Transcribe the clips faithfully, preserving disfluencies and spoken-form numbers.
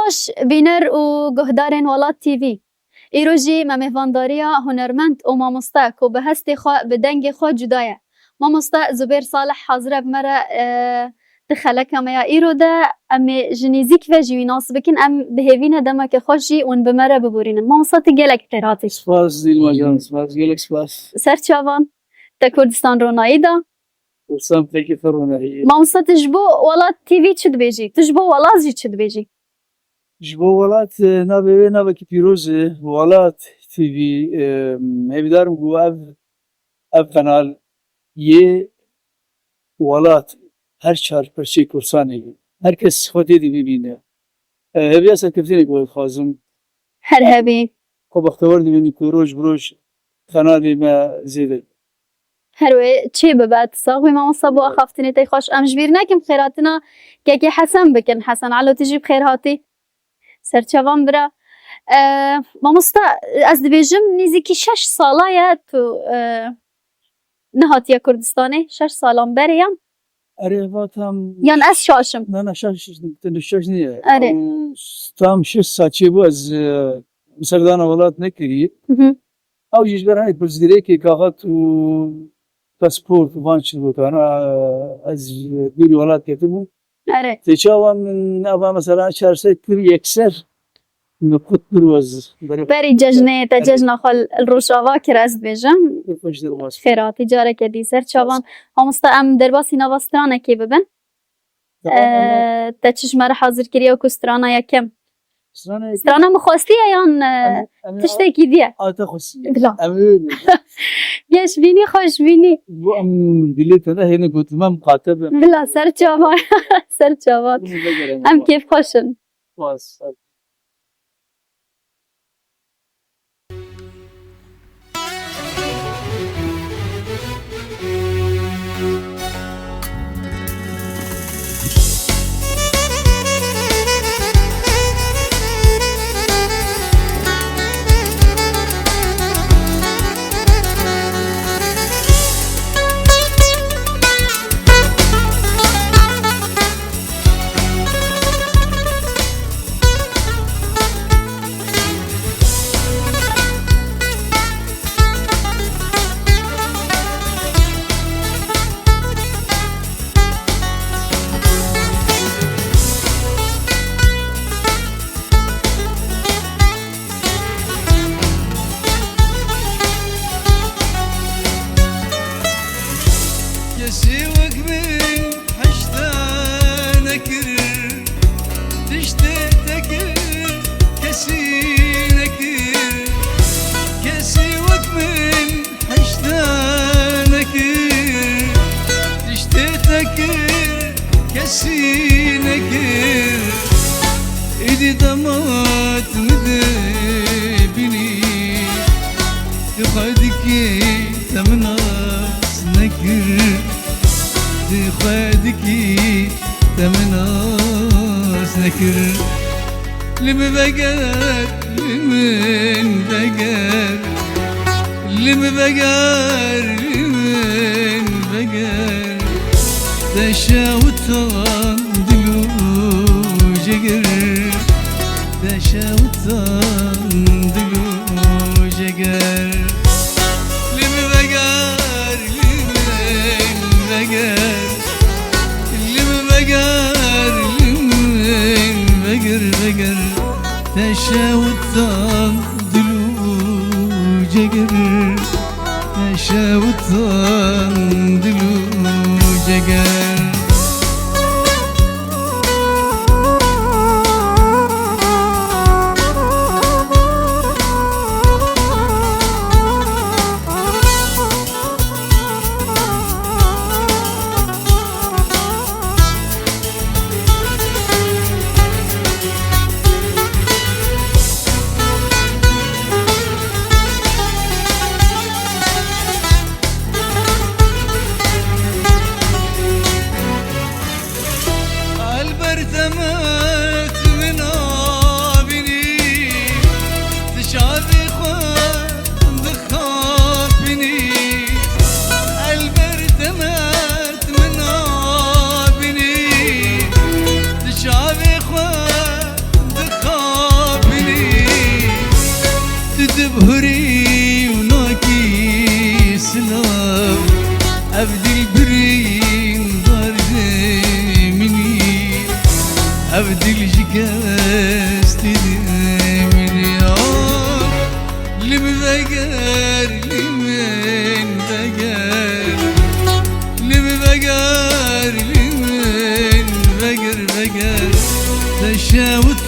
Baş bîner û guhdarên Welat T V. Îro jî me mêvandariya hunermend û mamoste ku bi hestê xwe, bi dengê xwe cuda ye. Mamoste Zubêr Salih hazir e bi me re, e, di xeleka me ya îro de. Em ê ji nêzîk ve jî wî nas bikin. Em bi hêvî ne demeke xweş jî hûn bi me re biborînin. Mamoste, tu gelek xêr hatî. Spas Dîlma can, spas, gelek spas. Ser çavan, te Kurdistan ronayî da. Kurdistan pêkê te ronahî. Mamoste, tu ji bo Welat T V çi dibêjî? Tu ji bo Welat jî çi dibêjî? Ji bo Welat, e, navê wê navekî pîroz e. Welat T V, e, hêvîdar im ku ev, ev qenal yê Welat her çar perçeyê Kurdistanê, her kes xwe tê dî bibîne. E, hêviya serkeftinê ku ez dixwazim. Her hebî. Xwe bextewar dibînim ku roj bi roj qenalê me zêde. Her wê çê bibe, tu sax bî mamosta bo axaftinê te xweş. Em ji bîr nekin xêrhatina kekê Hesen bikin. Hesen Elo, tu jî bi xêr hatî. Serçavan bira. E, mamosta, ez dibêjim nêzîkî şeş sala ye tu, e, nehatiye Kurdistanê. Şeş salan berê yan? Erê, va tam. Yan ez şaş im? Na, na, şaş, şaş, şaş niye. Erê. Tam, tam şeş sal çêbû ez, e, serdana welat nekirî. Hı hı. Ew jî ji ber hemî pirsgirêkê kaxet û pasport û van çi gotana, ez dûrî welat ketibûm. Erê. Tê çawa min ava mesela çar sed kir yekser, min qut bir wez. Berî cejnê te, erê, cejna xwe li Rojava kir, ez dibêjim. Pir xweş derbas. Xêr hatî careke dî. Ser çavan. Spas. Mamosta, em derbasî nava stranekê bibin. Tamam, ee, tamam. Te çi ji me re hazir kiriye wekî strana yekem? Strana yekem. Strana min xwestiye yan, e, em, em, tiştekî diye? A, te xwestiye. Bila. Em ê. Geş bînî, xweş bînî. Bu em dilê te de hêne gotin, em muxateb in. Bila, ser çavan. Ser çavan. Bunu da gerek. Em kêfxweş in. Spas. Kesî wek min hişta nekir, tiştê te kir, kesî nekir. Kesî wek min hişta nekir, tiştê te kir, kesî nekir. Êdî dema tu min dibînî, tu xwe dikî te min nas nekir. Tu xwe dikî te min nas nekir. Li min veger, li min veger, li min veger, li min veger. Te şewtan dil û ceger, te şewtan dil û ceger. Li min veger, li min veger, li min veger, li min veger, veger. Te şewtan dil û ceger, te şewtan dil û ceger.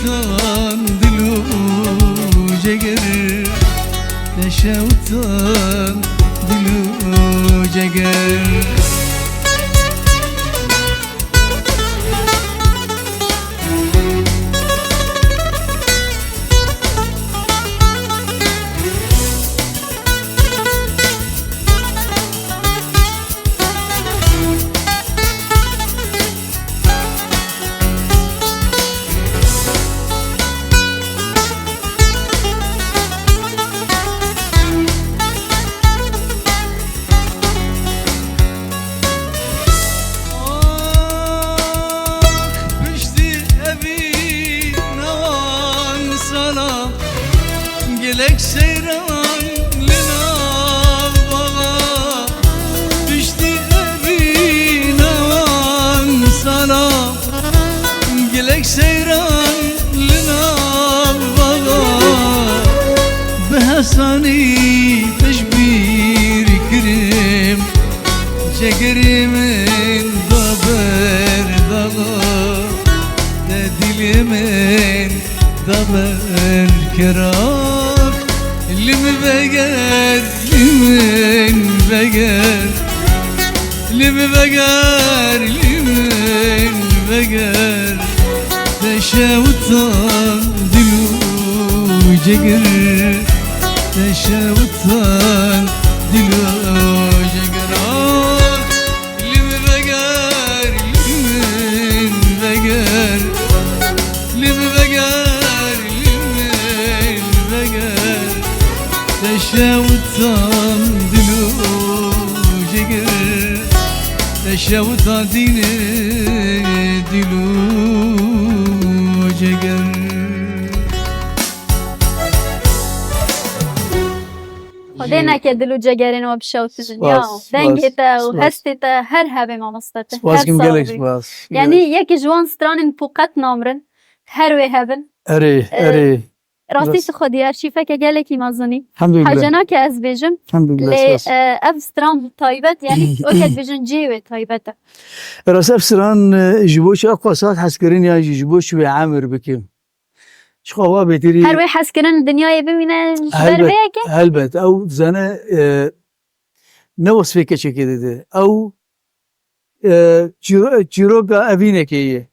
Tan dil û ceger, te şewtan dil û ceger. Ax, piştî evî newan sala, gelek seyran li nav baxa. Piştî evî newan sala, gelek seyran li nav baxa. Bi hesanî te ji bîr kirim, cegerê min da ber daxa, te dilê min da ber kerak. Li min veger, li min veger, li min veger, li min veger. Te şewtan dil û ceger, te şewtan dil û ceger. Ah, li min veger, li min veger, li min veger, li min veger. Te şewtan dil û ceger, te şewtan dînê dil û ceger. Xwedê neke dil û cegerên we bişewtinin ya. Spas, dengê spas, te û spas. Hestê te her hebe mamoste te. Spas her kim, gelek spas. Yanî yekî ji wan stranên ku qet namrin, her wê hebin. Erê, e, erê. Rastî tu xwedî arşîfeke gelekî mezin î. Hemdulillah. Hece nake ez bêjim. Hemdulillah, lê, spas. E, ev stran bi taybet, yanî weke dibêjin cihê wê taybet e. Rast ev stran, e, ji bo çi ew qasat hez kirin ya jî ji bo çi wê emir bikim? Ji xwe wa bêtirî. Her wê hez kirin dinyayê bimîne ji ber vê yekê? Helbet, helbet. Ew dizane, e, ne wesfê keçekê dide. Ew, e, çîro-, çîroka evînekê ye.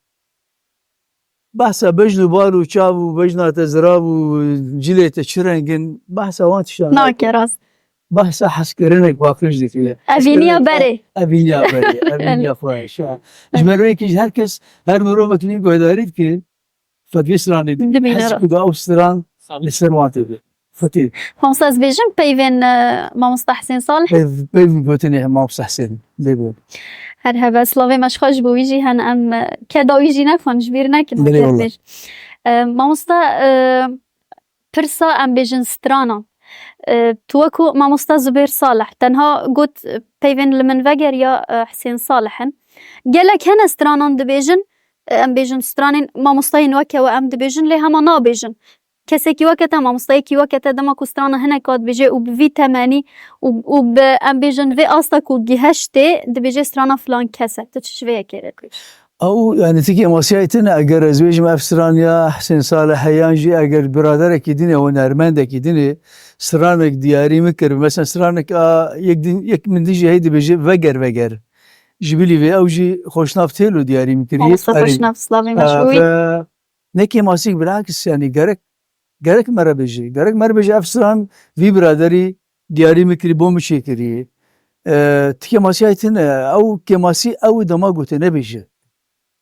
Behsa bejn û bal û çav û bejna te zirav û cilê te çi reng in, behsa wan tiştan nake, rast. Behsa hezkirinek paqij dike. Evîniya berê. Evîniya berê, evîniya xwe, şa. Ji ber wê yekê jî her kes, her mirovek nî guhdarî dike, Fetwê stranê dibîne. Hez ku da ew stran li ser wan tê. Fetê. Mamosta, ez bêjim peyvên, e, Mamosta Hesên Salih. Peyv, peyv gotinê Mamosta Hesên. Lê bû. Her heve, slavê me ji xwe ji bo wî jî hene, em, e, keda wî jî nexwin, ji bîr nekin. Belê, wela. E, mamosta, e, pirsa em bêjin strana. E, tu wekû Mamosta Zubêr Salih, tenha got, e, peyvên li min veger ya, e, Hesên Salih in. Gelek hene stranan dibêjin, em bêjin stranên mamostayên weke we em dibêjin, lê hema nabêjin. Kesekî weke te, mamostayekî weke te dema ku strana hinek ka dibêje û bi vî temenî û, û bi, em bêjin, vê asta ku giheştê, dibêje strana filan kes e. Tu çi ji vê yekê re dibêjî? Ew, yani, ti kêmasiyayê tune, eger ez bêjim ev stran ya Hesên Salih e, yan jî eger biraderekî din e, hunermendekî din e, stranek diyarî min kir, mesela stranek a yek din, yek min din jî hey dibêje veger veger. Ji bilî vê ew jî Xoşnav Têlo diyarî min kiriye. Mamosta Erê. Xoşnav, slavê me ji bo wî. Ve ne kêmasîk, bilakis, yani gerek, gerek me re bêje. Gerek me re bêje ev stran vî biraderî diyarî min kirî, bo min çêkirî. E, ti kêmasî ay tune, ew kêmasî ew dema gote nebêje.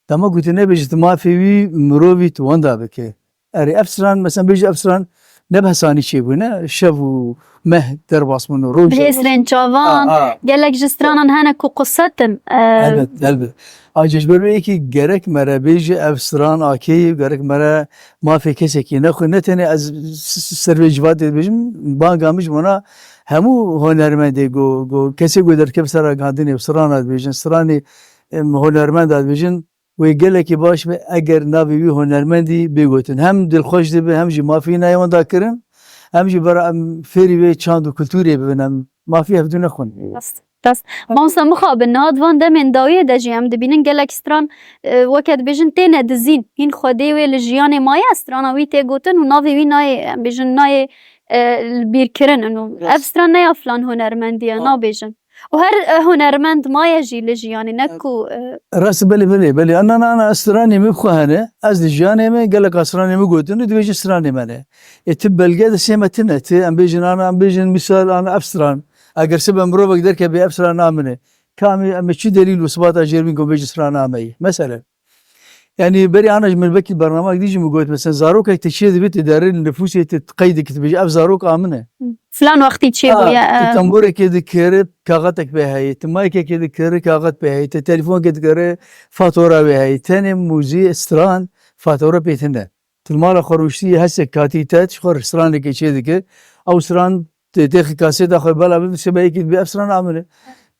Dema gote nebêje, tu mafê wî mirovî tu wenda bike. Erê, ev stran, mesela bêje ev stran ne bi hesanî çêbûne, şev û meh derbas bûn û roj. Bi hêsrên çavan, a, a, gelek ji stranan hene ku quset in, e, Elbet, elbet. Ayrıca ji ber wê yekê gerek me re bêje ev stran akê, gerek me re mafê kesekî nexwe. Ne tenê ez s-, s-, ser vê civatê dibêjim, banga min ji bona hemû hunermendê go, go, kesê ku derkeve ser agandinê û strana dibêjin, stranê, em, hunermenda dibêjin, wê gelekî baş be eger navê wî hunermendî bê gotin. Hem dilxweş dibe, hem jî mafî nayê wenda kirin, hem jî bera em fêrî vê çand û kulturê bibin, em mafî hevdû nexwin. Rast. Rast. Mamoste mixabin, niha di van demên dawiyê de jî em dibînin gelek stran, e, weke dibêjin têne dizîn. Hîn xwedê wê li jiyanê maye, strana wî tê gotin û navê wî nayê, em bêjin nayê, e, li bîrkirin. Û Rast. Ev stran ne ya filan hunermendî ye, Rast. Nabêjin. Û her, e, hunermend maye jî li jiyanê, ne Rast. Ku, e, Rast, belê, belê, belê. Ana, ana, ana, stranê min bi xwe hene. Ez li jiyanê me gelek stranê min gotin û dibêjin stranê me ne. Ê, ti belge de sê me tine, ti, em bêjin, ana, em bêjin, misal, ana, ev stran. Eger sibe mirovek derkeve ev strana min e. Ka em, em çi delîl û isbata jêr bîn ku bêjin strana me ye? Meselen. Yani berî ana ji min bekî bernamek dî jî min got, mesela, zarokek te çê dibê, te derê nifûsê te qeyd dikit, bêjî, ev zarok a min e. Filan wextî çê A, bûye, tu e. Temburekê dikere, kaxetek pê heye, tu maykekê dikere, kaxet pê heye, te telefonekê dikere, fatora wê heye. Tenê muzî, stran, fatora pê tine. Tu li mala xwe rûştî hesek katî te, ji xwe stranekê çê dike. Ew stran tê, têxi kaseta xwe bela bibise, be yekî dibê ev strana min e.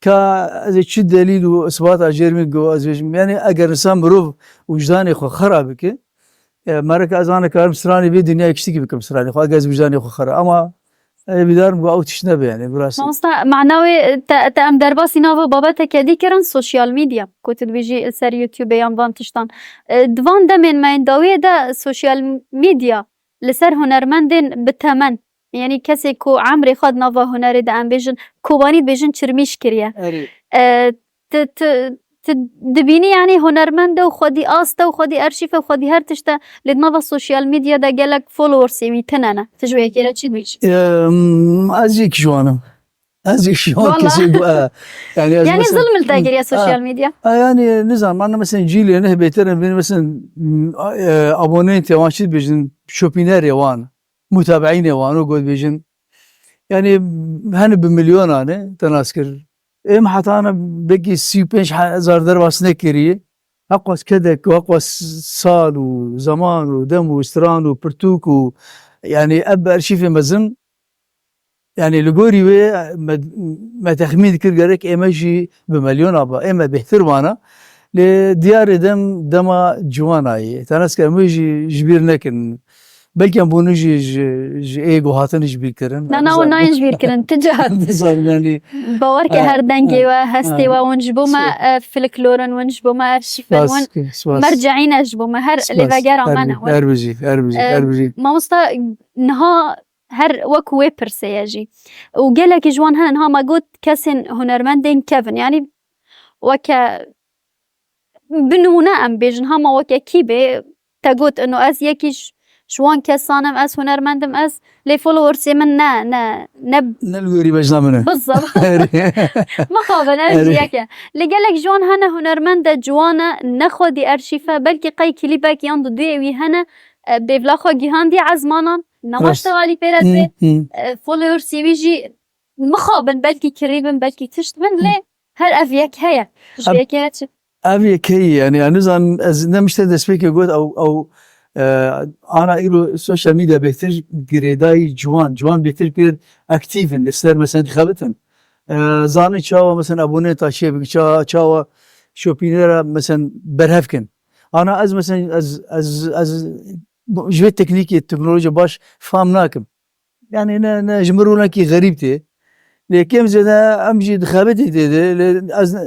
Ka ez ê çi delîl û isbata jêr min go ez bêjim. Yani eger insan mirov wijdanê xwe xera bike, e, mereka ez ana karim stranê vê dinyayê kiştikî bikim stranê xwe, eger ez wijdanê xwe xera. Ama ez ê bîdarim ku ew tişt nebe yani, bi rastî. Mamosta, mana wê te, te em derbasî nava babeteke dî kirin, sosyal medya. Ku tu dibêjî li ser YouTube yan van tiştan. E, di van demên me yên dawiyê de sosyal medya li ser hunermendên bi temen, yanî kesê ku emrê xwe di nava hunerê de, em bêjin, kobanî dibêjin çirmîş kiriye. Erê. E, tu, tu, tu dibînî, yanî hunermend e û xwedî ast e û xwedî erşîf e û xwedî her tişt e, lê di nava sosyal medya de gelek followersê wî tine ne. Tu ji wê yekê re çi dibêjî? Em, ez yek ji wan im. Ez yek ji wan Wala. Kesê ku, e, yani ez Yanî mesela zulm li te kiriye Ha, sosyal medya. Ha, yani nizanim, ana mesela cîlê neh bêtir in, bîn mesela, m, e, aboneyên te wan çi dibêjin, şopînerê wan, mutabeînê wan, û got bêjin. Yani hene bi milyonan e, te nas kir. Êm heta ana belkî sî û pênc hezar derbas nekiriye. Heqwas kedek, heqwas sal û zeman û dem û stran û pirtûk û, yani ev bi erşîfê mezin, yani li gorî wê me, me texmîn dikir gerek ême jî bi milyona ba, ême bêhtir bana. Lê diyarê dem dema ciwana ye. Te nas kir em wê jî ji bîr nekin. Belkî em bûne jî ji, ji ê ku hatine ji bîr kirin. Na, na, wan nayên ji bîr kirin. Ti cihat. Nizanim yani. Bawer ke Ha, her dengê ha, we, hestê ha. we, hûn ji bo me, Spas. e, folklor in, hûn ji bo me erşîf in, Spas, hûn spas. merceî ne ji bo me, her Spas. lêvegera Her me ne bi-, hûn. her bijî, her bijî, E, her bijî. Mamosta, niha her wek wê pirsê ye jî. Û gelekî ji wan hene, niha me got kesên hunermendên kevin. Yanî weke bi nimûne em bêjin, hema weke kî bê, te got, ino ez yekî ji, ji wan kesan im, ez hunermend im, ez lê followersê min ne, ne, ne Ne li gorî bejna min e. Bizzat. Mixabin, ev Erê. jî yek e. Lê gelek ji wan hene hunermend e, ciwan e, ne xwedî erşîf e, belkî qey klîpek yan du duyê wî hene, e, bêvla xwe gihandiye ezmanan, nema Rast. işte alî pê re Hı, dibê, hı. e, followersê wî jî mixabin, belkî kirî bin, belkî tişt bin, lê her ev yek heye. Ji Ev, yek heye çi? ev yek heye, yani, yani, nizanim, ez ne mişte destpêkê got, ew, ew, e, ana îro sosyal medya bêhtir girêdayî ciwan, ciwan bêhtir pêr aktîv in, li ser mesela dixebitin. E, zanin çawa mesela abone ta çê bikin, ça-, çawa şopînera mesela berhev kin. Ana ez mesela, ez, ez, ez ji vê teknîkê, teknolojiyê baş fam nakim. Yani ne, ne, ji min rûnekî xerîb tê. Lê kêm zêde em jî dixebitî tê de. Lê ez ne,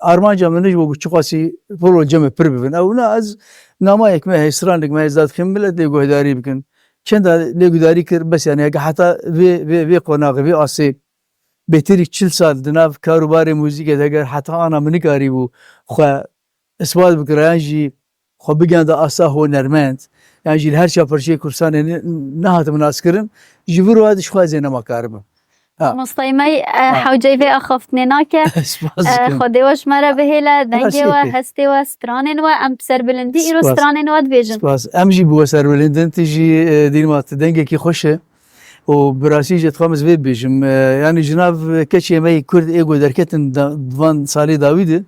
armanca min ne ji bo ku çiqasî follow cem me pir bibin. Ew ne, ez namayek me heye, stranek me heye, ez dixim millet lê guhdarî bikin. Çenda lê guhdarî kir, bes yani, heke heta vê, vê, vê qonaxê, vê asê, bêtirî çil sal di nav karûbarê muzîkê de, eger heta ana min nikarîbû xwe isbat bikira, yan jî xwe bigihanda asta hunermend, yan jî li her çar parçeyê Kurdistanê ne-, nehatibû naskirin, ji vir wa ji xwe ez ê nema karibim. Ha. Mostayî me, e, Ha. hewceyî vê axaftinê nake. Spas E, dikim. Xwedê we ji me re bihêle, dengê Her we, şey. hestê we, stranên we, em bi serbilindî îro Spas. stranên we dibêjin. Spas. Em jî bi we serbilind in, tu jî, e, dîrma tu dengekî xweş e. Û bi rastî jî dixwazim ez vê bibêjim. E, yanî ji nav keçê me yê Kurd ê ku derketin da-, di van salê dawî de,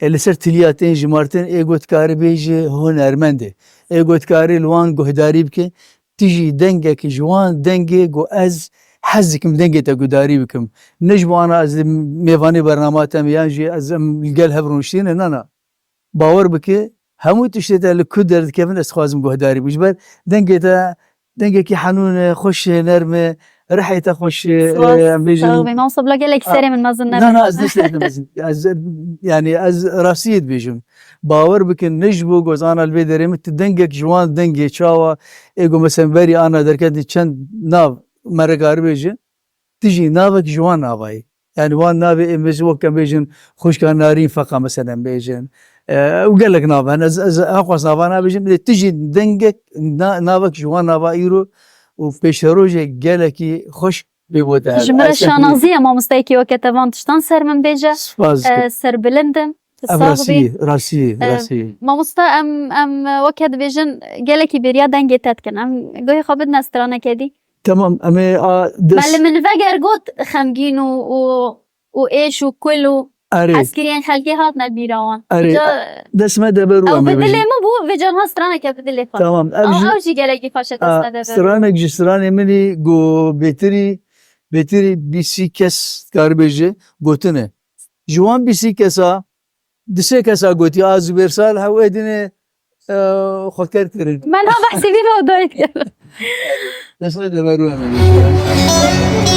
e, li ser tiliya tên jimartin, ê ku dikarî bêje hunermend e. Ê ku dikarî li wan guhdarî bike, tu jî dengekî ji wan dengê ku ez hez dikim dengê te guhdarî bikim. Ne ji bo ana ez mêvanê bernama te me yan jî ez em li gel hev rûniştîne, na, na. Bawer bike, hemû tiştê te li ku derdikevin, ez dixwazim guhdarî bû. Ji ber dengê te, dengekî henûn e, xweş e, nerm e, Rihê te xweş, e, Spas, em bêjin. Sağ ol. Mamosta, bila gelek serê min mezin nebe. Na, na, ez ne serê te mezin. Ez, yani, ez rastiyê dibêjim. Bawer bikin, ne ji bo ku ez ana li vê derê min, tu dengek ji wan dengê çawa, ê ku mesela berî ana derketin çend nav me re karî bêjin, tu jî navek ji wan navayî. Yani wan navê ê, em bêjin, wek em bêjin, xwişka Narîn Feqa mesela em bêjin. E, û gelek nav hene. Ez, ez, ez xwest nava nabêjim. Lê tu jî dengek, na-, navek ji wan nava îro û pêşerojê gelekî xweş bê bo te. Ji min re şanazî ye, mamosteyekî weke te van tiştan ser min bêje. Spas dikim. E, serbilind im. Tu sax bî. Ev rastî, rastî, e, rastî. Mamosta, em, em, weke dibêjin, gelekî bêriya dengê te dikin. Em guhê xwe bidine straneke dî. Tamam, em ê a des- Me li min veger got xemgîn û, û, û êş û kul û Erê. Eskiriyên xelkê hatine bîra wan. Erê, vêca dest me de ber û ew em ê bi dilê bêjin. Min bû, vêca niha straneke bi dilê xwe. Tamam, ev Ew, jî, ew jî gelekî xweş e, dest a, me de ber û. Stranek ji stranê min î ku bêtirî, bêtirî bîsî kes dikare bêje, gotine. Ji wan bîsî kesa, du sê kesa gotiye, a Zubêr Salih û ê dinê, e, xweker kirin. Me niha behsê vî ve dayê. Dest me de ber û em ê bêjin.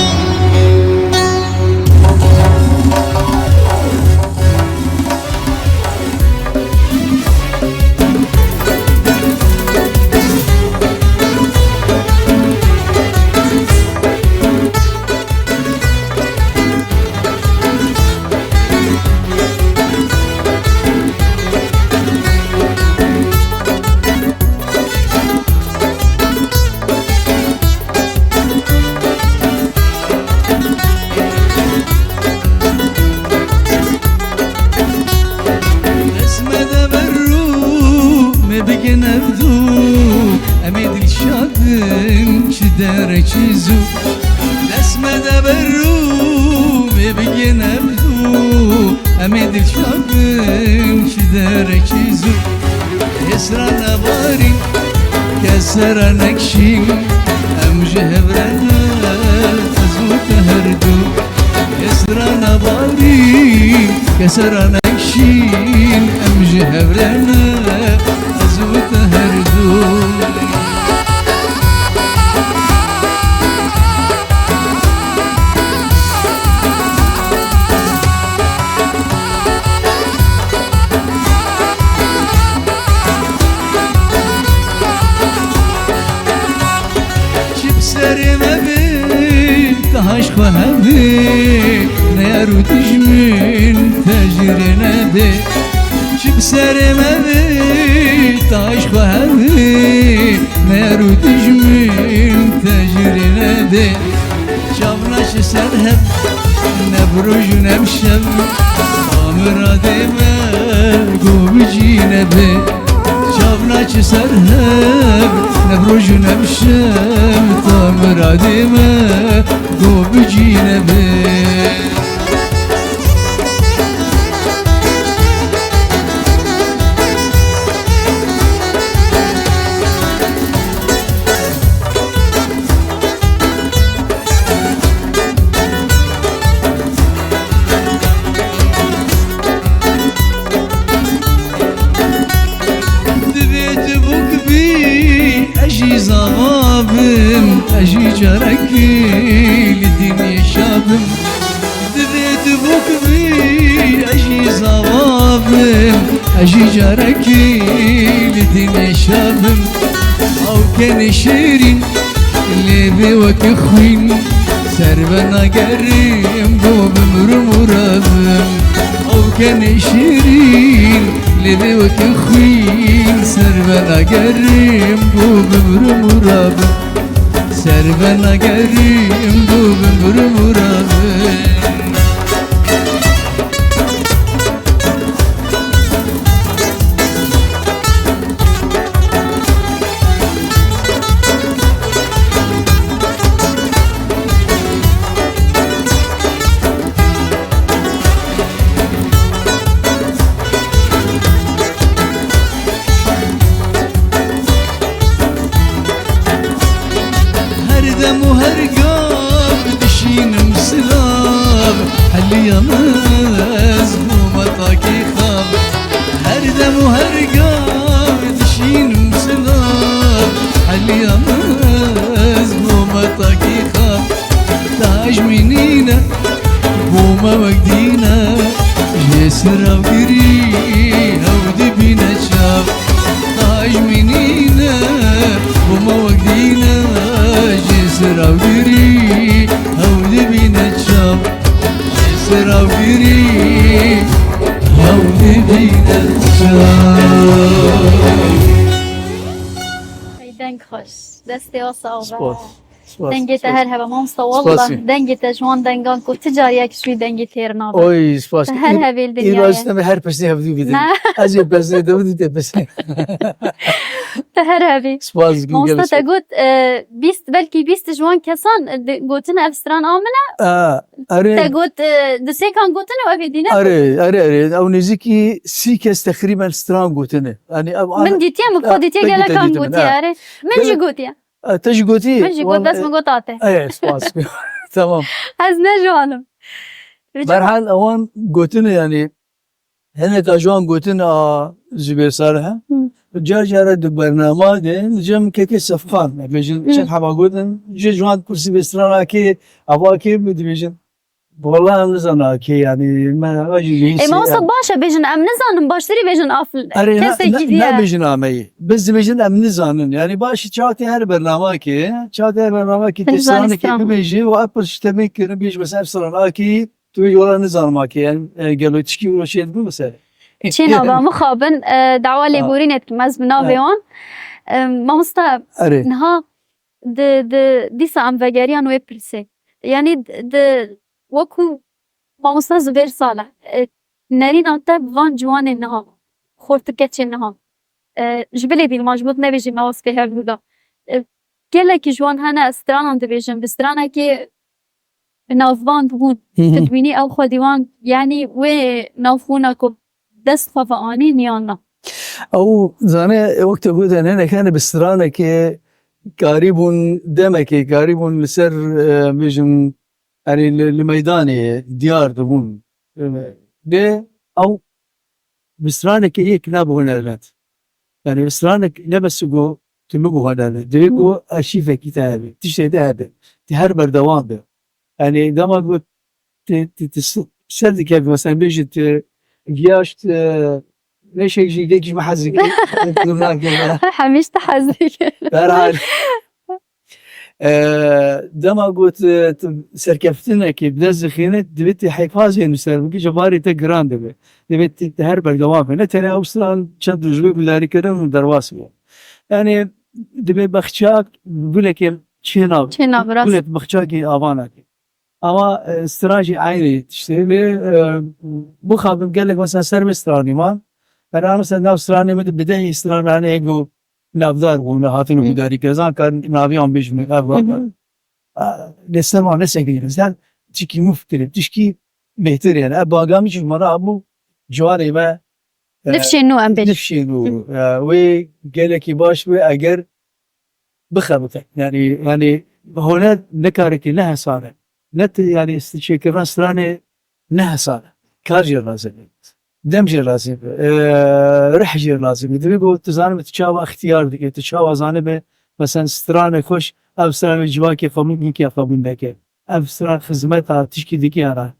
Dest me de ber û me bigin ev dû, em ê dilşad in ji derekî zû. Dest me de ber û me bigin ev dû, em ê dilşad in ji derekî zû. Hêsra nebarîn, kesera nekşîn, em ji hev re ne, ez û te her du. Hêsra nebarîn, kesera nekşîn, em ji hev re ne, ez û te her du. Çi bi serê me bê, taş xwe hebê, ne yar û dijmin te ji rê nebê. Çi bi serê me bê, taş xwe hebê, ne yar û dijmin te ji rê nebê. Çav naçe ser hev, ne bi roj û ne bi şev, a miradê me go bi cî nebe. Çav naçe ser hev, ne bi roj û ne bi şev, ta miradê me go bi cî nebe. Divê tu bûk bî, ez jî zava bim, ez jî carekî li dinyê şa bim. Divê tu bûk bî, ez jî zava bim, ez jî carekî li dinyê şa bim. Ew kenê şêrîn, lê bê weke xwîn, ser ve nagerim, go bimrim û rabim. Ew kenê şêrîn, lê bê weke xwîn, ser ve nagerim, go bimrim û rabim. Ser ve nagerim, go bimrim û rabim. Her dem û her gav dişînim silav, heliya min ez bûme takî xav. Her dem û her gav dişînim silav, heliya min ez bûme takî xav. Taj min nîne, bo me wek dîne, jê sira girî, ew dibîne çav. Taj min nîne, bo me wek dîne, jê sira girî, ew dibîne çav. Jê sira girî, ew dibîne çav. Ey deng xweş. Destê we sax be. Spas. Spas. Dengê te her hebe mamosta, wallah, dengê te ji wan dengan ku ti cariyek ji wî dengê têr nabe. Oy, spas. Te her hebê li dinyayê. Îro ez deme her pesnê hevdû bidin. Ne. Ez ê pesnê te bidî te pesnê. Te her hebî. Spas dikim. Mamosta, te got, e, bîst, belkî bîst ji wan kesan, e, di-, gotin ev stran a min e. A, erê. Te got, e, di sêkan gotin û ev ê dîne. Erê, erê, erê. Ew nêzîkî sî kes teqrîben stran gotine. Yanî ev ana. Min dîtiye, min xwe dîtiye, gelekan gotiye, erê. Min jî gotiye. E, te jî gotî? Min jî got, bes min got ate. E, spas. Tamam. Ez ne ji wan im. Berhal ewan gotine, yanî hineka ji wan gotin a Zubêr Salih e. Hı. Car cara di bernama de cem keke sefqan. Bêjin çend heba gotin. Ji ji wan pirsî bê strana kê, ava kê mi dibêjin. Wala em nizana kê, yanî me, me jî. E, mamosta, baş e, bêjin em nizanin, baştirî bêjin af. Erê, ne, kesekî ne, diye. Nebêjin ameyî. Biz dibêjin em nizanin. Yanî baş çawa tê her bernamekê, çawa tê her bernamekê tê stranekê bibêjî û ev pirs ji te bê kirin, bêj mesela stranakî, tu bêj wala nizanim akê. Yanî, e, gelo tişkî wilo şêt bû mesela. Çê nabe, mixabin, e, dawa lêborînê dikim ez bi navê wan. E, mamosta, niha di, di, dîsa em vegeriyan wê pirsê. Yanî di, di, wekû mamosta Zubêr Salih, e, nerîna te bi van ciwanên niha, xort û keçên niha, e, ji bilê bîlman ji bo tu nebêjî me wesfê hevdû da. E, gelekî ji wan hene, ez stranan dibêjim, bi stranekê navband bûn. Hı hı. Tu dibînî ew xwedî wan, yanî wê navxwîna ku dest xwe ve anîn yan na? Ew zane, wek te gotin, hinek hene bi stranekê karîbûn, demekê karîbûn li ser, e, bêjim, yanî li, li meydanê diyar dibûn. E, lê ew bi stranekê yek nabe hunermend. Yanî bi stranek ne bes ku tu bibû hunermend. Divê ku arşîvekî te hebe, tiştê te hebe. Te her berdewam be. Yanî dema ku tu, tu, tu s-, ser dikevî, mesela bêjî tu giyaşt, e, leşek jî, yek ji me hez dike. Hemîş te hez dike. Berhal. E, dema got, e, tu serkeftinekê bi dest dixîne, divê tu heyfazê nûser bikî, ji barê te giran dibe. Divê tu, tu her berdewam be. Ne tenê ew stran çend roj bê guhdarîkirin û derbas bû. Yanî divê bexçak gulekê çênabe. Çênabe, rast. Gulek bexçakê avanakê. Ama, e, stran jî eynî tiştê. Lê, e, mixabin gelek mesela ser vê stranî man. Bera mesela nav stranê min de bi dehî stran hene ego navdar bûne, hatine guhdarî kirin. Ez ankarin naviyan bêjim, ev, ev. Hı hı. A, lê ser wan ne sekî, sen çikî mû fikirê, tişkî bêhtir yani. Ev banga min jî ji me re hebû, ciwanê me, e, nifşên nû em bêjin. Nifşên nû, e, wê gelekî baş wê eger bixebite. Yani, yani huner ne karekî ne hesane. Ne ti, yani, çêkirina stranê ne hesane. Kar jê lazim e. Dem jê lazim e. E, rih jê lazim e. Divê ku tu zanibî tu çawa îxtiyar dike, tu çawa zanibî, mesela, stranê xweş, ev stranê civakê xwe min, yekî xwe min neke. Ev stran xizmeta tişkî dike ya na.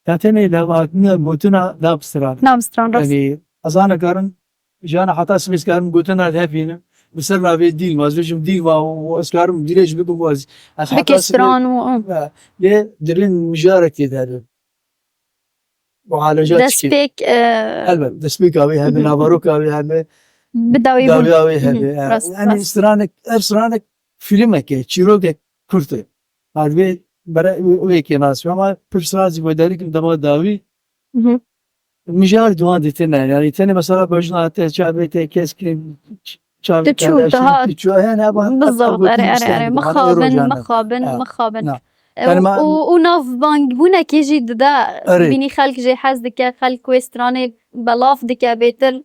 Ya tenê levhatine gotina nav stran. Nav stran, rast. Yani, ez anekarim, jana heta sibê ez karim gotina hevînim. Bi ser navê dîl, ez bêjim dîl va û ez karim dirêj bibim û ez, ez heta sibê stran û, ha, lê dirin mijarek tê de. Muhaleca çi? Destpêk, e, elbet, destpêka wê hebe, naveroka wê hebe, bi dawî bûn. Dawiya wê hebe. Hı hı, ha. Rast, yani rast. Stranek, ev stranek filmeke, çîrokek kurt e. Harbê bere wê kê nas ama pir sazî wê derî kim dema dawî. Hı hı. Mijar duan dîtine. Yani tenê mesela bejna te çavê te kesk çavê te çû daha. Çû yani ama. Bizabt, erê, erê, erê. Mixabin, mixabin, mixabin. E, û, û navbangbûnekê jî dide. Erê. Bînî xelk jê hez dike, xelk wê stranê belav dike bêtir.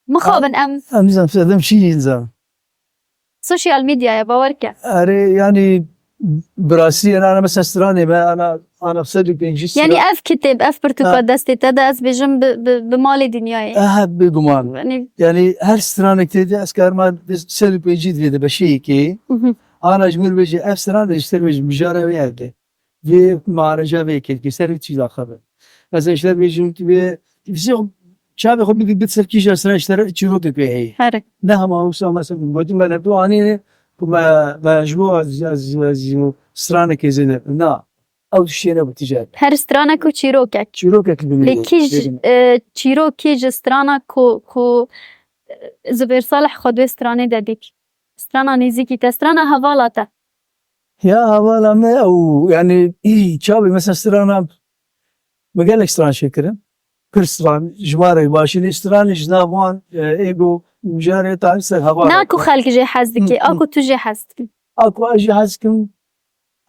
Mixabin em. Em nizam sedem şî nizam. Sosyal medyaya bawer ke. Erê, yani, bi rastî, yani, ana mesela stranê me, ana, ana sed û pêncî stran. Yani ev kitêb, ev pirtûka destê te de ez bêjim bi, bi, bi malê dinyayê. Aha, bêguman. Yani, yani her stranek tê de ez karma sed û pêncî divê de beşê yekê. Hı hı. Ana ji min bêje ev stran de ji te bêjim mijara wê ev de. vê mareca vê kêlkê ser çî daxebe. Mesela işte bêjim tu vê, vê çavê xwe bidî bit ser kîja sira işte çîrokek wê heye. Here. Ne hema wisa mesela gotin me ne tu anîne ku me, me ji bo ez, ez, ez, ez stranekê zêde. Na. Ew tiştê ne bi ticaret. Her stranek û çîrokek. Çîrokek bi Lê kîj, bêjim. E, çîrok kîj strana ku, ku, e, Zubêr Salih xwe di wê stranê de dît. Strana nêzîkî te, strana hevala te. Ya hevala me ew, yani, î, çavê mesela strana, me gelek stran çêkirin. Pir stran, ji barek başî, lê stranê ji nav wan, e, êgo, mijarê ta ser hevala. Na ku xelk jê hez dike, Hı, a hı. ku tu jê hez dikî. A ku ez jê hez dikim,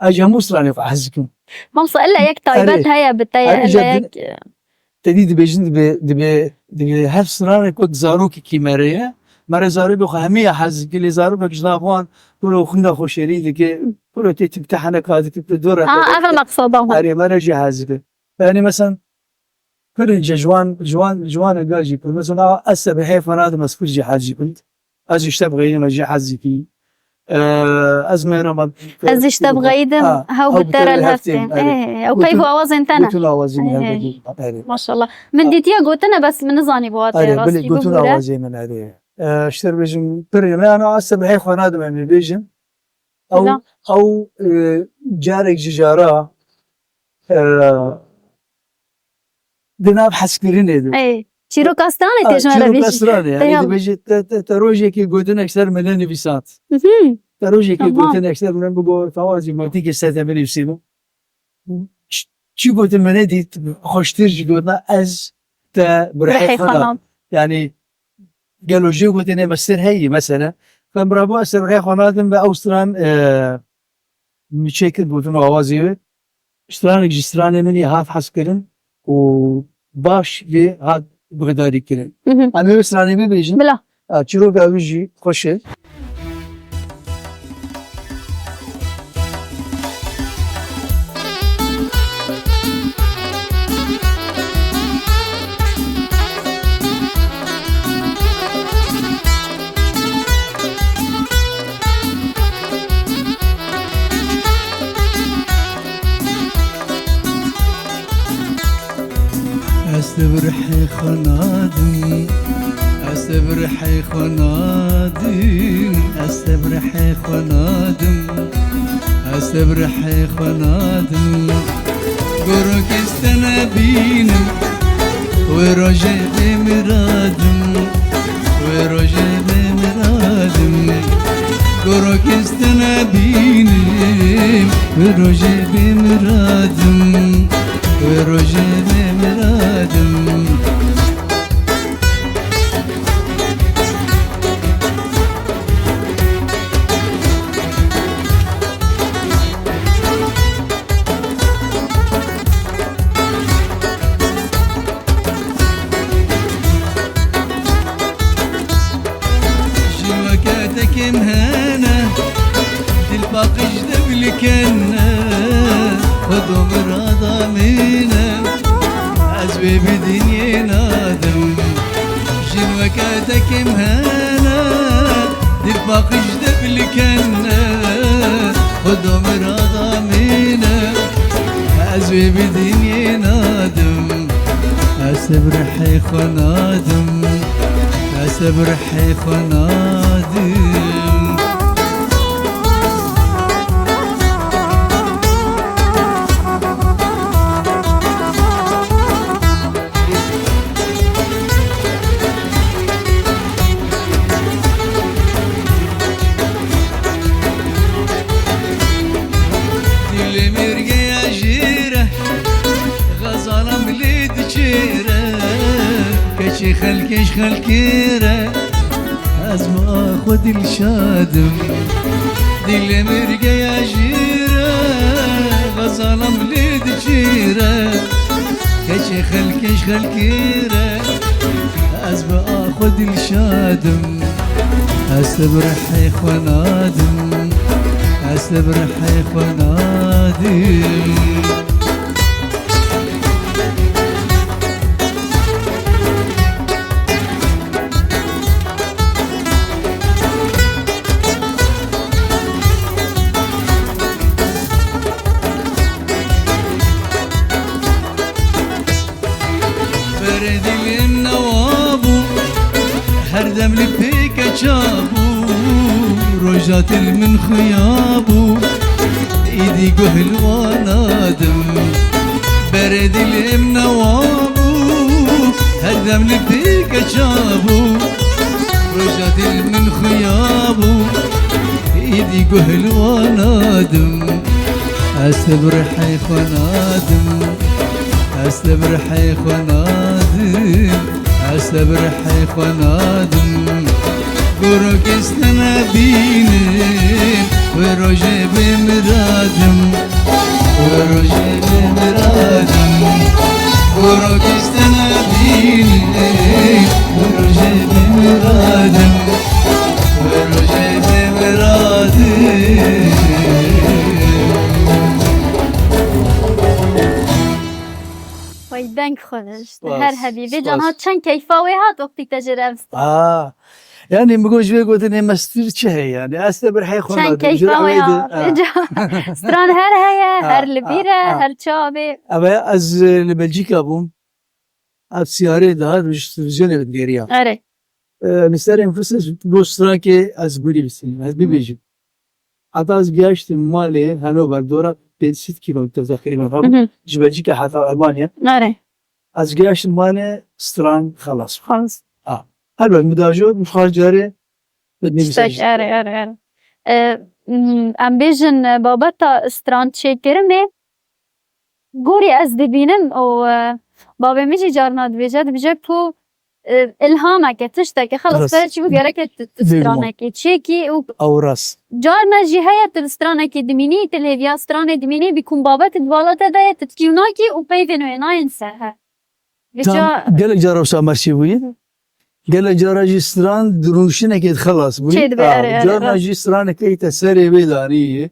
ez ji hemû stranê xwe hez dikim. Mamsa, illa yek taybet Erê. heye bi te ye, Erê, illa jî yek, din-, te dî dibêjin, dibê, dibê, dibê her stranek wek zarokekî me re ye. Me re zarokê xwe hemiya hez dike, lê zarokek ji nav wan kuro xwîna xwe şêrî dike, kuro tê tip te heneka dike, tu dora Aa, te ev e dike. meqseda xwe. Erê, me re jî hez dike. Yani mesela, pir ince ji wan, ji wan, ji wan ega jî pir. Mesela, ez te bi heyfa nadim, ez pir jî hez jî bin. Ez ji te bixeydim, ez jî hez jî bin. Ee, ez mêra me Ez ji te bixeydim, Ha, hew hew bi te re li hev tên. Erê. Ê, ew peyv û awazên te ne. Gotin awazên Ê, hev gotin. Erê. Maşallah. Min dîtiye gotine, bes min nizanî bu hatê Erê, rastî bilê gotin bibûre. awazê min erê. Ee, ji te bêjim, pir, yani, ez te bi heyfa nadim, em ê bêjin. Ew, Bila. ew, e, carek ji cara, e, di nav hezkirinê de. Ey, çîroka stranê tê Ha, ji me re çîroka bêjî. stranê, yani Eyvallah. dibêje te, te, te rojekê gotinek ser min nenivîsand. Mhm. Te rojekê Tamam. gotinek ser min bigo, tawazî motîkê ser te binivîsînim. Ç-, çi gotin me nedît, xweştir jî gotina ez te bi rihê Rihê xwe xwe nam. nam. Yani, gelo jê gotinê me sir heyî, mesela. Em rabû ez te bi rihê xwe nadim ve ew stran, e, min çêkir gotin û awazê wê. Stranek ji stranê min ê hat hezkirin û baş vê hat guhdarî kirin. Mhm. Em ê wê stranê bibêjin. Bila. Ha, çîroka wî jî xweş e. Ez te bi rihê xwe nadim, ez te bi rihê xwe nadim, ez te bi rihê xwe nadim, ez te bi rihê xwe nadim. Gorok ez te nebînim, wê rojê bê miradim, wê rojê bê miradim. Gorok ez te nebînim, wê rojê bê miradim, wê rojê bê miradim. Jin weke te kêm hene, dil paqij de bilikene, xwe domira damîne, ez wê bi dinyê nadim. Jin weke te kêm hene, dil paqij de bilikene, xwe domira damîne, ez wê bi dinyê nadim. Ez te bi rihê xwe nadim, ez te bi rihê xwe nadim. Dilê mêrgeya jêre, xezala milê diçêre, keçê xelkê ji xelkê re, ez bi a xwe dilşad im. Dilê mêrgeya jêre, xezala milê diçêre, keçê xelkê ji xelkê re, ez bi a xwe dilşad im. Ez te bi rihê xwe nadim, ez te bi rihê xwe nadim. Roja dil min xuya bû, îdî guh li wan nadim. Berê dilê min newa bû, her dem li pêkeça bû. Roja dil min xuya bû, îdî guh li wan nadim. Ez te bi rihê xwe nadim. Ez te bi rihê xwe nadim. Ez te bi rihê xwe nadim. Gorok ez te nebînim, wê rojê bê miradim. Wê rojê bê miradim. Gorok ez te nebînim, wê rojê bê miradim. Wê rojê bê miradim. Vay, deng xweş. Spas, her hebî. Vê spas. Cana çend keyfa wê hat wextî te jê re ev stran. Aa, yani, min got ji vê gotinê mestir çi heye yani? Ez te bi rihê xwe nadim. Çend keyfa wê hat. Vê ca-, stran her heye, ha, her li bîr e, ha, her çawa bê. Ev e, ez, e, li Belçîka bûm. Ev siyarê dihat ji televîzyonê ve digeriya. Erê. E, li ser enfes bo strankê ez gurî bisin, ez bibêjim. Heta ez giyaştim malê Hanover, dora pênc sed kilometre teqrîben, Hı hı. ji Belçîka heta Almanya. Erê. Ez giyaştim malê, stran xelas. Xelas. Ha. Helbet, mudajo, muxar carê, Tiştek, erê, erê, erê. E, m, em bêjin, e, babeta stran çêkirinê, gorî ez dibînim û, e, babê min jî carna dibêje, dibêje ku, e, ilhameke, tişteke, xelas, Rast. Te çi bû gereke tu, tu Bêguman. Stranekê çêkî û Ew rast. Carna jî heye tu stranekê dimînî, tu li hêviya stranê dimînî, bî ku babet di bala te de ye, tu tikî û nakî û peyvên wê nayên ser he. Tam Vêca gelek cara wisa merçî bûyî. Gelek cara jî stran di rûniştinekê de xelas bûyî. Çê dibe, Ha, erê, erê, carna rast. Jî stranekê te serê wê darî,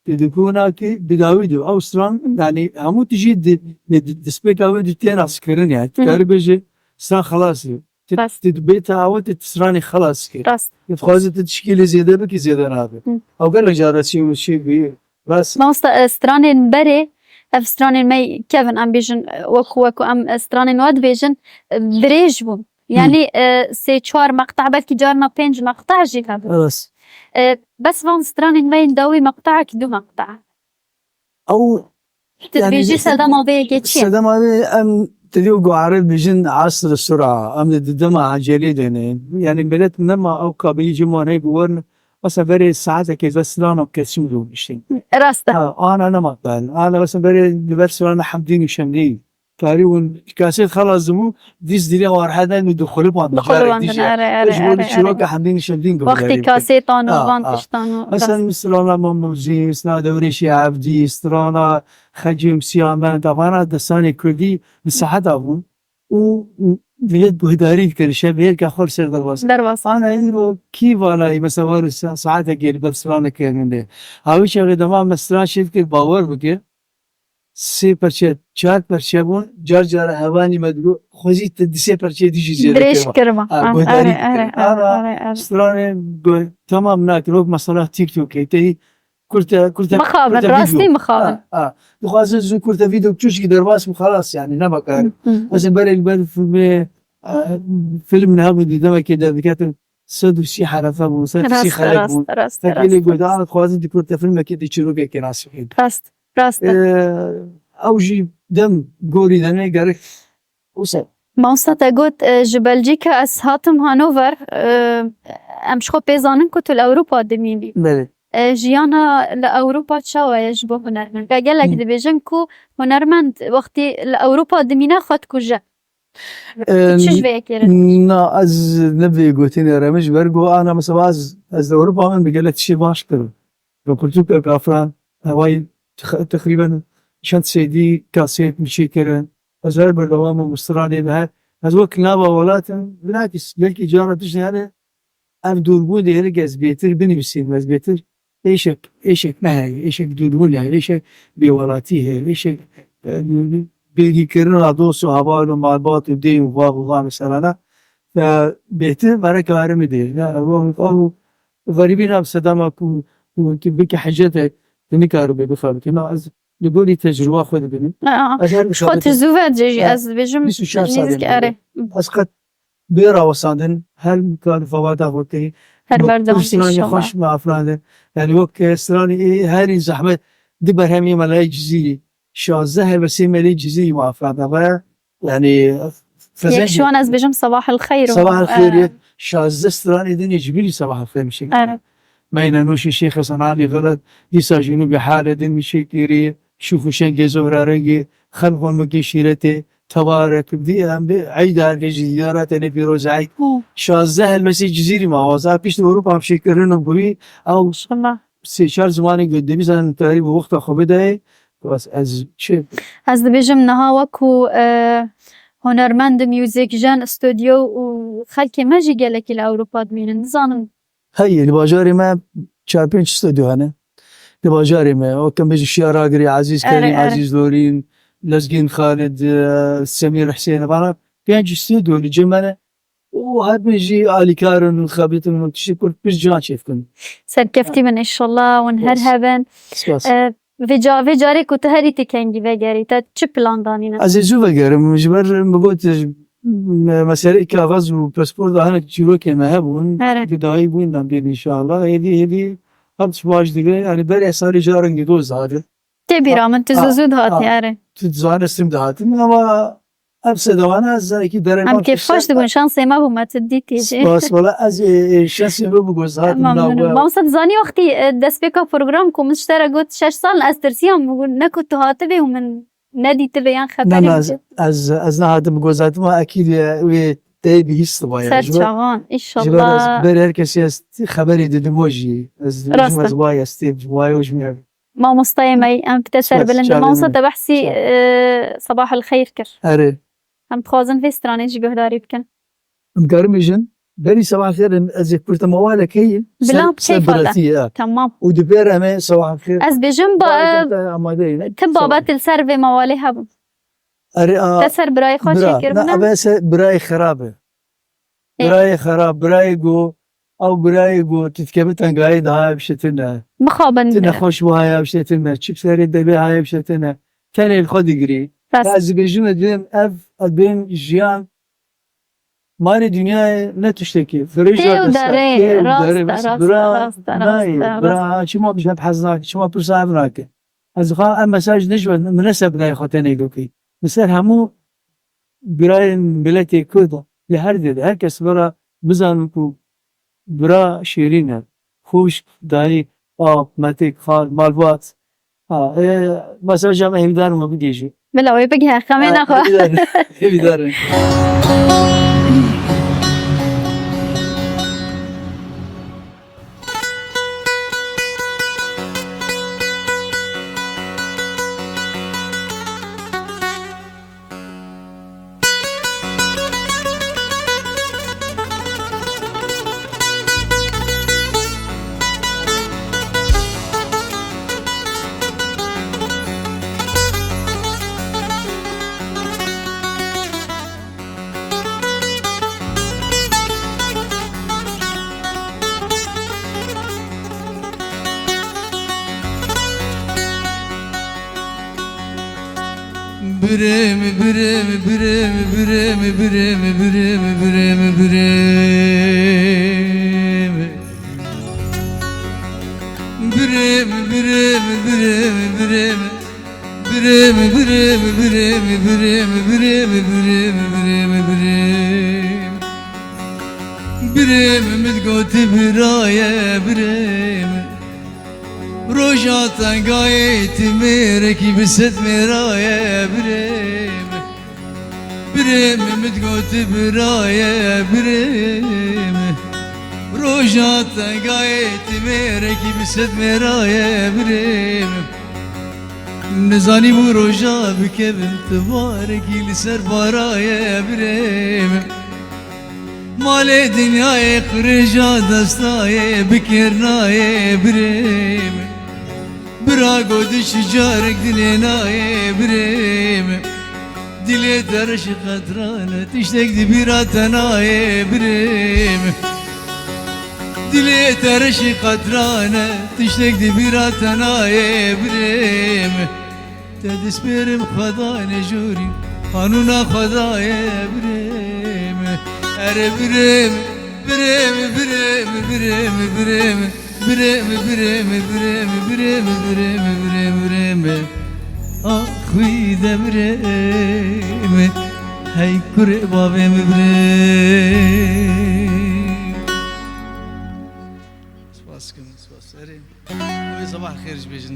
tu dikûna ki bi dawî de. Ew stran, yani, hemû tijî di, di, di, destpêka wê de tê naskirin, yani. Hı hı. Dikarî bêjî, stran xelas e. Tu, Rast. Tu dibê te awe tu stranê xelas kir. Rast. Tu dixwazî tu tişkî lê zêde bikî, zêde nabe. Hı. Ew gelek cara çî û çî bûyî. Rast. Mamosta, e, stranên berê, ev stranên me kevin, em bêjin, e, wekû, wekû em, e, stranên we dibêjin, e, dirêj bûn. Hı. Yani, e, sê çar meqta, belkî carna pênc meqta jî hebin. Rast. E, bes van stranên me yên dawî meqtaek du meqta. Ew, Tu yani, dibêjî sedema vê yekê çi ye? Sedema vê em tevî û guhare dibêjin asr sura, em di dema ecelê de ne. Yani, milet nema ew kabîlî cim wan heyî bi wer ne. Mesela berê saetekê ve strana kesim dû işte. Rast e. Ha, ana nema ben. Ana mesela berê li ber strana Hemdîn û Şemdîn. Tarî hûn kasêt xelas dibû, dîs dilê wan rehedayî û dixulibandin. Dixulibandin, erê, erê, erê, erê. Ji bo çîroka Hemdîn û Şemdîn guhdarî bikin. Wextî kasêtan û Ha, van ha. Tiştan û Mesela rast. Strana Mamozî, strana Dewrêşî Evdî, strana Xecî û Siyamend, evana destanê kurdî bi seheta bûn. û, û millet guhdarî dikir, şevê yeka xwe li ser derbas. Derbas. Ana îro kî vanayî, mesela, war sa-, saetekê li ber stranekê min de. Hawî çaxê dema me stran çêdikir, bawer bike, sê perçe, çar perçe bûn, car cara hevalî me digot, xwezî te di sê perçeyê dî jî zêde Dirêj kirma. Kirma. Ha, Ah, guhdarî erê, dikir. Erê, erê, Ana erê, erê. Stranê gu-, temam nakir, wek mesela TikTokê, te yî Kurte, kurte, Mixabin, kurte rastî video. Mixabin. Ha, ha. Dixwazin zû kurte video çuşkî derbas bû, xelas, yani, ne bakar. Hı, hı. Mesela berê li ber filmê, e, film ne bû, di demekê de diketin sed û sî herefe bûn, sed û sî Rast, xelek rast, bûn. Rast, Tek rast, elê rast. Goda, dixwazin di kurte filmekê de çîrokekê nas bikin. Rast, rast. E, ew jî dem gorî de ne gerek Wisa. Mamosta te got, e, ji Belçîka ez hatim Hanover, e, em ji xwe pê zanin ku tu li Ewropa dimînî. Belê. E, jiyana li Ewropa çawa ye ji bo hunermend? Ve gelek Hı. dibêjin ku hunermend wextî li Ewropa dimîne xwe dikuje. E, Tu çi ji vê yekê re dibêjî? Na, ez ne vê gotinê re min ji ber ku ana mesela ez, ez li Ewropa min bi gelek tiştê baş kirim. Rûpirtûkek afirand, hewayî tex-, teqrîben çend sedî kasêt min çêkirin. Ez her berdewam im, stranê bi her, ez wek nava welat im, bilakis belkî cara tişt hene, ev dûrbûn dê hinek ez bêtir binivîsînim, ez bêtir êşek, êşek me heye, êşek dûrbûn heye, êşek bêwelatî heye, êşek, e, bêrîkirina dost û heval û malbat û dê û bav û van û serana, e, bêtir mereka herimî dê. Ya, ev, ev, Xerîbî nav sedema ku, ku tu bike hecetek, tu nikaribê bixebitî. Na ez li gorî tecrûba xwe dibînim. Aa, Ez her xwe tu zû ve dibêjî, Aa, ez dibêjim bîst û çar salê nêzîk min erê. Heye. Ez qet bê rawestandin, her kar xebata xwe kirî. Her berdewam stranê xweş me afirandin. Yani wek, e, stranê ê herî zehmet di berhemê me lê Cizîrî. Şazdeh helbestê me lê Cizîrî me afirandin. Ve yani, Yek ji wan ez bêjim Sabah el Xeyr û, Sabah el Xeyr, e, şazdeh stranê din ê Cizîrî Sabah el Xeyr mişî. Evet. Meyne nûşî Şêx Hesen Alî Xilit, dîsa Cunûbî Hale din mişî kîrî, Şûx û Şengê Zohrarengî, Xelq û Mekê Şîretê, Tebarek, di em bi Eyd herkê jî diyara tenê pîroz Eyd. Hı. Şazdeh helbestê Cizîrî me awaza, pişt Ewropa em şêkirin û bûyî, ew sê çar zimanê ku dibîzan tarî bi wexta xwe bidayê, bas ez çi? Ez dibêjim niha wekû, e, hunermend, muzîkjen, stûdyo û xelkê me jî gelekî li Ewropa dibînin. Nizanim. Heye, li bajarê me çar pênc stûdyo hene. Li bajarê me, wek em bêjin Şiyar Agirî, Ezîz Erê, Kerîm, erê. Ezîz Dorîn, Lezgîn Xalid, e, Semîr Husên, vana pênc stûdyo li cem me ne. Û her bin jî alîkar in, xebitîn û tiştê ku pir can çêf kin. Serkeftî bin, înşallah, hûn her hebin. Spas. E, vê ca-, vê carê ku tu herî ti kengî vegerî, te çi plan danîne? Ez ê zû vegerim. Ji ber min got, me-, meseleyê kaxez û pasport da hinek çîrokê me hebûn. Erê. Bi dayî bûn, dan bêne înşallah. Hêdî, hêdî her tişt baş dibe. Yani berê salê carek dî doz dihate. Tê bîra min, tu zû zû dihatî, erê. Tu dizanî ez tim dihatim, ama ev sedawana ez zanekî derê. Em kêfxweş dibûn, şansê me bû me tu dîtî jî. Spas, wala ez, e, e, şansê me bû ku ez hatim. Tamam, nav we. Mamosta, dizanî wextî, e, destpêka program ku min ji te re got şeş sal, ez tirsiyam, min got, ne ku tu hatibê û min nedîtibê yan xeberê. Na, na, ez, ez, ez nehatim, ku ez hatim, ekîd, e, wê te bihîstibaye. Ser çavan, înşallah. Ji ber ez, ber her kesî ez xeberê didim we jî. Ez dibêjim ez wayê, ez têm, wayê we ji min re. Mamostayê me yî, em bi te ser bilind in. Mamosta, te behsî, e, Sabah el Xeyr kir. Erê. Em dixwazin vê stranê jî guhdarî bikin. Em karin bêjin, berî Sabah el Xeyr, ez ê kurte mewalek heye. Bila, ser, ser biratî, ya. Tamam. Û di pêr em ê Sabah el Xeyr. Ez bêjim, ba, amade ye. Ti babet li ser vê mewalê hebû. Erê, a, te ser birayê xwe çêkiribû, ne? Ev ser birayê xerab e. Ê. Birayê xerab, birayê ku, ew birayê ku tu dikeve tengayê daha ev şitine. Mixabin. Tu nexweş bû haya ev şitine. Çi serê devê haya ev şitine. Tenê li xwe digirî. Rast. Ez dibêjim, ez dibêm ev, ez dibêm jiyan. Marê dinyayê ne tiştekî. Firêja desta. Tê û derê, rast e, rast e, rast e, rast e. Bira, çima bi hev hez nake, çima pirsa hev nake. Ez dixwazim ev mesaj ne ji min, min ne ser birayê xwe tenê dokî. Min ser hemû birayên miletê Kurd li her derê, her kes bira bizanin ku bira şêrîn e, xwişk, dayik, ap, metik, xal, malbat. Ha, e, mesaja me hêvîdar me bigihîjî. Bila wê bigihe, xemê nexwe. Hêvîdar in. Hêvîdar in. Birê min, birê min, birê min, birê min, birê min, birê min, birê min, birê min. Birê min, birê min, birê min, birê min. Birê min, birê min, birê min, birê min, birê min, birê min, birê min. Birê min, min digotî bira ye, birê min. Roja tengayê ti mêrekî bi sed mêra ye, birê min. Birê min, min digotî bira ye, birê min. Roja tengayê ti mêrekî bi sed mêra ye, birê min. Nizanîbû roja bikevim, tu barekî li ser bara ye, birê min. Malê dinyayê qirêja destayê, bikêr nayê, birê min. Bira gotî çi carek dilê nayê, birê min. Dilê te reşî qetran e, tiştek di bîra te nayê, birê min. Dilê te reşî qetran e, tiştek di bîra te nayê, birê min. Te dispêrim Xweda, nejûrî qanûna Xwedayê, birê min. Erê, birê min. Birê min, birê min, birê min, birê min. Birê min, birê min, birê min, birê min, birê min, birê min, birê min. Ax wî de birê min. Hey kurê bavê min birê. Spas dikim, spas. Erê. Em ê sabah xêr jî bêjin.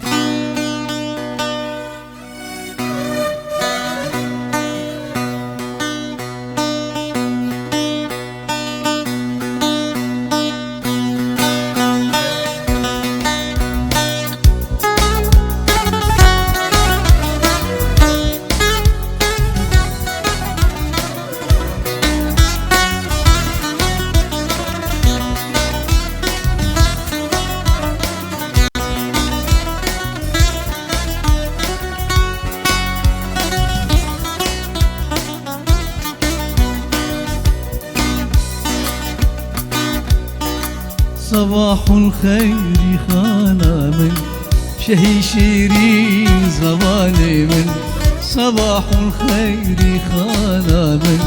Sebahul xeyrî xana min, şehî şîrîn zewanê min. Sebahul xeyrî xana min,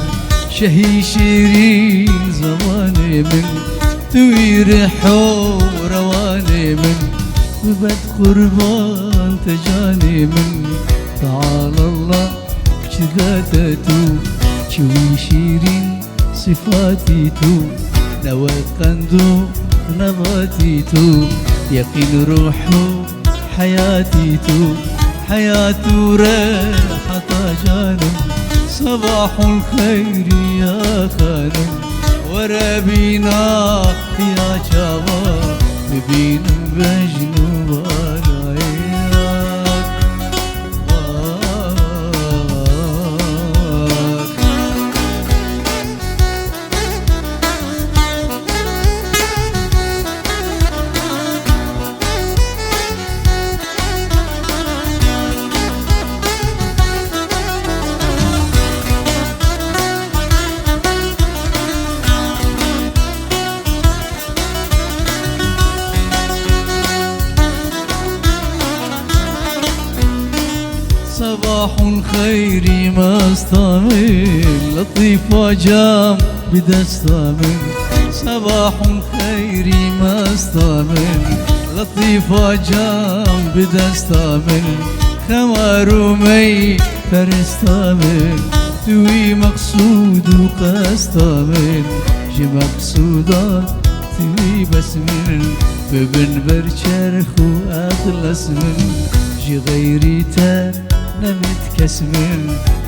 şehî şîrîn zewanê min. Tu wî rih û rewanê min, bibet qurban te canê min. Teala Allah çi date tu, çi wî şîrîn sifatî tu, ne wek qend û nebatî tu, yeqîn ruh û heyatî tu, heyat û reheta canim. Sebahul xeyrî ya xanim, were bîna ya çava, bibînim bejn û balayê. Sebahul xeyrî mesta min, letîfa cam bi desta min. Sebahul xeyrî mesta min, letîfa cam bi desta min. Xemar û mey peresta min, tu wî meqsûd û qesta min. Ji meqsûda tu wî bes min, bibin ber çerx û etles min. Ji xeyrî te nemit kes min,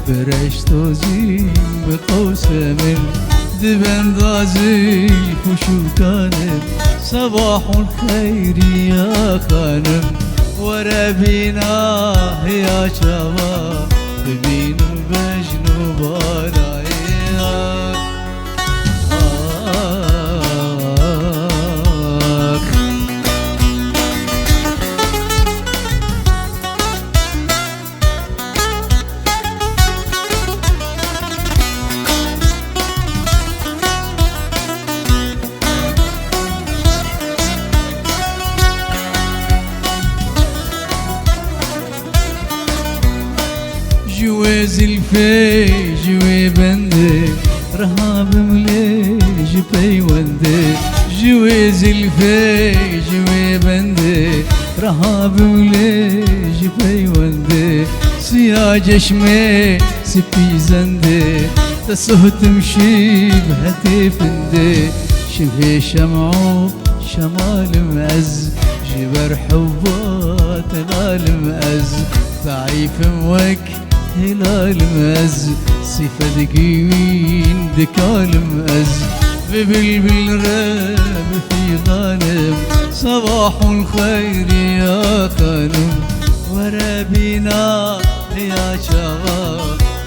bi reş tozî bi qewse min. Di benda zilf û şûkan im, sebahul xeyrî ya xanim. Were bîna ya çava, bibînim bejn û balayê. Ax. Ji wê zilfê, ji wê bendê, reha bim lê ji peywendê. Ji wê zilfê, ji wê bendê, reha bim lê ji peywendê. Siya ceşmê, spî zendê, te sohtim şîv hetê findê. Şibhê şem'û şemalim ez, ji ber hubba te lalim ez. Zeîfim wek hilalim ez, sifet gîn dikalim ez. Bi bilbil re bi fîxanim, sebahul xeyrî ya xanim. Were bîna ya çaxa,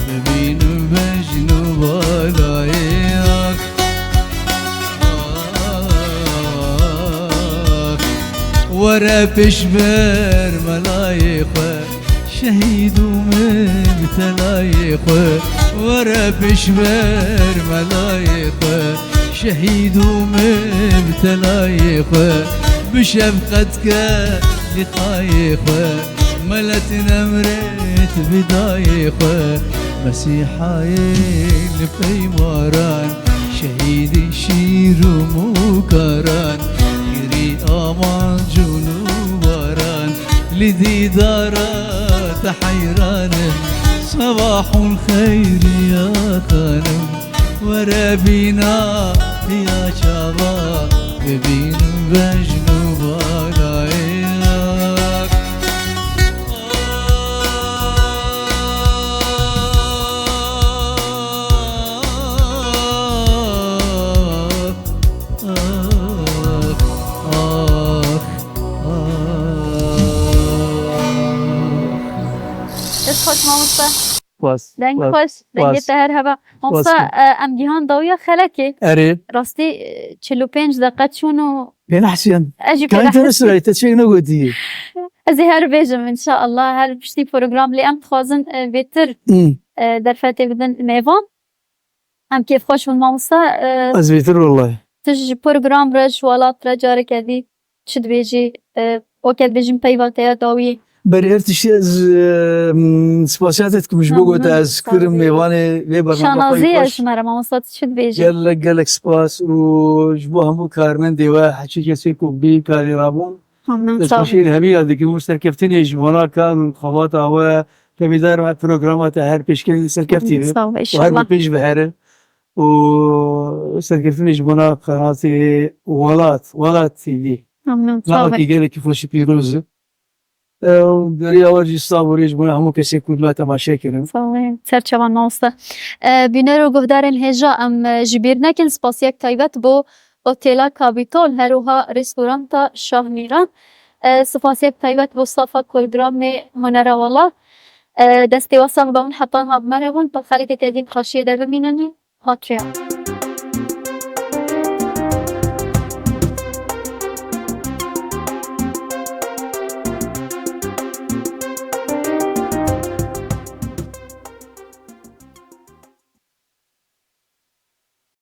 bibînim bejn û balayê. Ax, ax. Were pêşber melayê xwe, şehîd û mibtelayê xwe. Were pêşber melayê xwe, şehîd û mibtelayê xwe. Bi şefqet ke liqayê xwe, melet nemrêt bi dayê xwe. Mesîhayê li peymaran, Hêdî şîr û mûkaran, girî aman cûn û baran, li dîdara te heyran im, sebahul xeyr ya xanim, were bîna ya çava, bibînim bejn û balayek. Dest xweş mamoste. Spas, Deng spas, xweş. Dengê spas. Te her hebe. Mamoste, Spas. e, em gihan dawiya xelekê. Erê. Rastî, e, çil û pênc deqe çûn û Pênehsiyan. ez jî Kain pênehsî. Tene sirayî, te çêk negotî. Ez ê her bêjim, inşallah. Her piştî program lê em dixwazin, e, bêtir, Hmm. e, derfetê bidin mêvan. Em kêfxweş bin mamoste. E, Ez bêtir wellahî. Tu ji program re, ji welat re careke dî çi dibêjî? E, weke dibêjin peyva te ya dawî. Berî her tiştî ez, e, m, spasiya te dikim ji bo Tamam, ku te ez sağ kirim ol. mêvanê vê bername Şanazî xwe ye xweş. ji me re mamoste, tu çi dibêjî? Gelek, gelek spas û ji bo hemû karmendê we, heçî kesê ku bî karê rabûn. Tamam, sağ ol. Destxweşî li hemî ya dikim û serkeftinê ji bona kar û xebata we, hêvîdar me programa te her pêşkevî serkeftî be Sağ ol, û her inşallah. bi pêş bihere û serkeftinê ji bona qenatê Welat, Welat T V. Tamam, sağ ol. Navekî gelekî xweş û pîroz e. E, û beriya we jî saborî ji bona hemû kesê ku me temaşe kirin. Sağ olun. Ser çavan mamoste. E, bîner û guhdarên hêja em, e, ji bîr nekin spasiyek taybet bo Otela Kapîtol, her wiha restoranta Şah Mîran. E, spasiyek taybet bo stafa programê Hunera Welat. E, destê we sax be hûn heta niha bi me re bûn. Bi xelekê te dî bi xweşiyê de bimînin. Hatiriya.